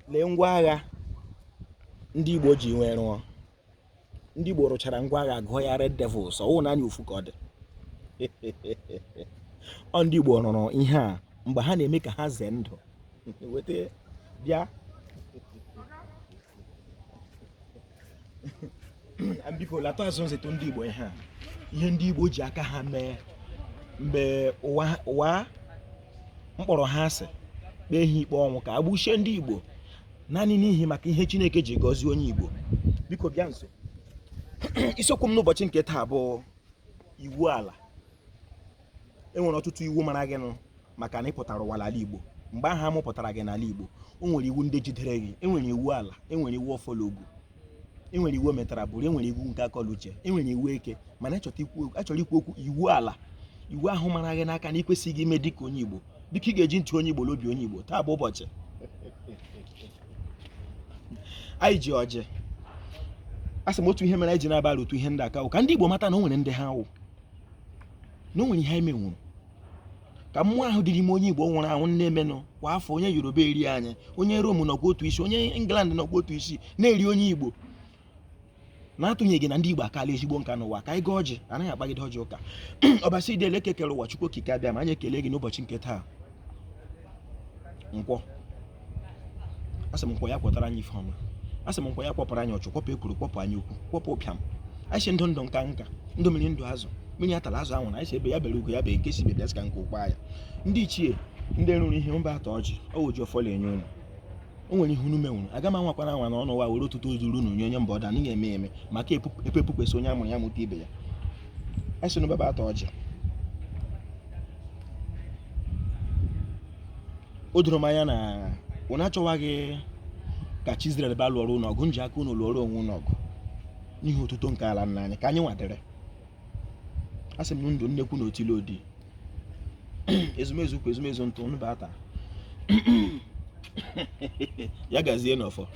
Lee ngwa agha ndị Igbo ji nwee rụọ. Ndị Igbo rụchara ngwa agha gụọ ya Red Devils. Ọ wụ naanị ofu ka ọ dị. Ọ ndị Igbo rụrụ ihe a mgbe ha na-eme ka ha zee ndụ. Weta bịa. Biko latụ azụ nzetụ ndị Igbo ihe a, ihe ndị Igbo ji aka ha mee mgbe ụwa mkpọrọ ha asị kpee ha ikpe ọnwụ ka a gbuchie ndị Igbo naanị n'ihi maka ihe Chineke ji gọzie onye Igbo. Biko bịa nso. Isiokwu m n'ụbọchị nke taa bụ iwu ala. E nwere ọtụtụ iwu mara gị nụ maka na ị pụtara ụwa n'ala Igbo. Mgbe ahụ a mụpụtara gị n'ala Igbo, o nwere iwu ndị jidere gị. E nwere iwu ala, e nwere iwu ọfọ la ogu, e nwere iwu ometara bụrụ, e nwere iwu nke akọla uche, e nwere iwu eke. Mana achọrọ ikwu okwu iwu ala, iwu ahụ mara gị n'aka na ị kwesịghị ime dịka onye Igbo. Biko ị ga-eji ntị onye Igbo n'obi onye Igbo. Taa bụ ụbọchị anyị ji ọjị. Asị m otu ihe mere anyị ji na-abara otu ihe ndị aka ka ndị Igbo mata na o nwere ndị ha wụ, na o nwere ihe anyị menwuru ka mmụọ ahụ dị n'ime onye Igbo nwụrụ anwụ na-emenụ kwa afọ. Onye Yoruba eri anyị, onye Rom nọkwa otu isi, onye England nọkwa otu isi na-eri onye Igbo, na-atụnyeghị na ndị Igbo akala ezigbo nka n'ụwa. Ka anyị gọọ ọjị, anaghị akpagide ọjị ụka. Ọbasi dị elu kere ụwa, Chukwu okike abịama, anyị ekele gị n'ụbọchị nke taa, nkwọ. Asị m nkwọ ya kwọtara anyị ife ọma. Asị m nkwọ ya kwọpụrụ anyị ọchụ, kwọpụ ekwuru, kwọpụ anya ukwu, kwọpụ ụbịam. Anyị sị ndụ ndụ nka nka, ndụ mmiri ndụ azụ, mmiri atala azụ anwụna. Anyị sị egbe ya bere ugo ya bee, nke sị ibe bịa ka nku kwaa ya. Ndị ichie ndị rụrụ ihe mba atọ ọjị ọ wụ ji ọfọla enye unu. O nwere ihe unu menwuru. Aga m anwakwana anwa na ọnụ ụwa were otuto zuru unu nye onye mba ọda anyị eme eme maka epe epukwesị onye amụrụ ya mụta ibe ya. Anyị sị n'ụbaba atọ ọjị. O doro m anya na unu achọwaghị ka chi Izrel ba lụọrọ unu ọgụ, nji aka unu lụọrọ onwe unu ọgụ n'ihi otuto nke ala nna anyị ka anyị nwadere. Asị m ndụ nnekwu na otili odi ezumezu kwa ezumezu ntụ unu bata ya gazie n'ọfọ.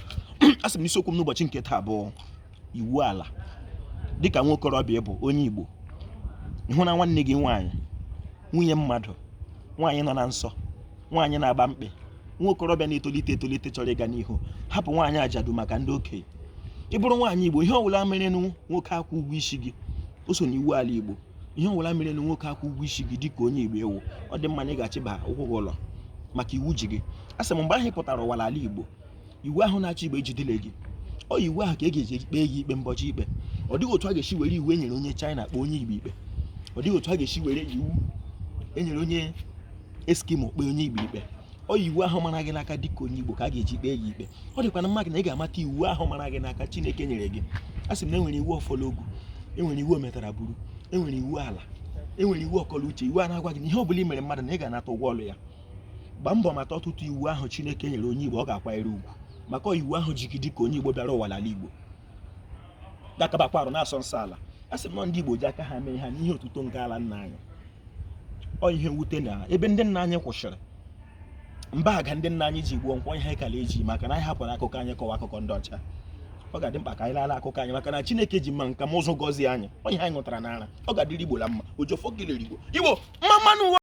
Asị m n'isiokwu m n'ụbọchị nke taa bụ iwu ala. Dịka nwa okorobịa bụ onye Igbo, ịhụ na nwanne gị nwaanyị, nwunye mmadụ, nwaanyị nọ na nsọ, nwaanyị na-agba mkpe, nwa okorobịa na-etolite etolite chọrọ ịga n'ihu, hapụ nwaanyị ajadu maka ndị okenye. Ị bụrụ nwaanyị Igbo, ihe ọbụla mere nwoke akwụ ụgwọ isi gị, o so n'iwu ala Igbo. Ihe ọbụla mere nwoke akwụ ụgwọ isi gị dịka onye Igbo ewu, ọ dị mma na ị ga-achịba ụkwụ gị ụlọ maka iwu ji gị. A sị m mgbe ahụ ị pụtara ụwa n'ala Igbo, iwu ahụ na-achị Igbo ejidele gị. Ọ iwu ahụ ka e ga-eji kpee gị ikpe mbọchị ikpe. Ọ dịghị otu a ga-esi were iwu e nyere onye China kpee onye Igbo ikpe. Ọ dịghị otu a ga-esi were iwu e nyere onye Eskimo kpee onye Igbo ikpe. Ọ iwu ahụ mara gị n'aka dịka onye Igbo ka a ga-eji kpee gị ikpe. Ọ dịkwa na mma gị na ị ga-amata iwu ahụ mara gị n'aka Chineke nyere gị. A sị m na enwere iwu ọfọlọgwu, enwere iwu ometara buru, enwere iwu ala, enwere iwu ọkọlọ uche, iwu a na-agwa gị na ihe ọ bụla i mere mmadụ na ị ga-anata ụgwọ ọlụ ya. Gbaa mbọ mata ọtụtụ iwu ahụ Chineke nyere onye Igbo ọ ga-akwanyere ugwu, maka iwu ahụ ji gị dịka onye Igbo bịara ụwa n'ala Igbo gakabakwa arụ na-asọ nsọ ala. A sị m na ndị Igbo ji aka ha mee ha n'ihe otuto nke ala nna anyị. Ọ ihe mwute na ebe ndị nna anyị kwụsịrị mba aga ndị nna anyị ji gbuo nkwọ ihe kala eji maka na anyị hapụrụ akụkọ anyị kọwa akụkọ ndị ọcha. Ọ ga-adị mkpa ka anyị lala akụkọ anyị maka na Chineke ji mma nka ma ụzụ gọzie anyị. Ọ ihe anyị ṅụtara n'ara. Ọ ga-adịrị Igbo la mma. Ojofọ kelere Igbo. Igbo mma mmanụ.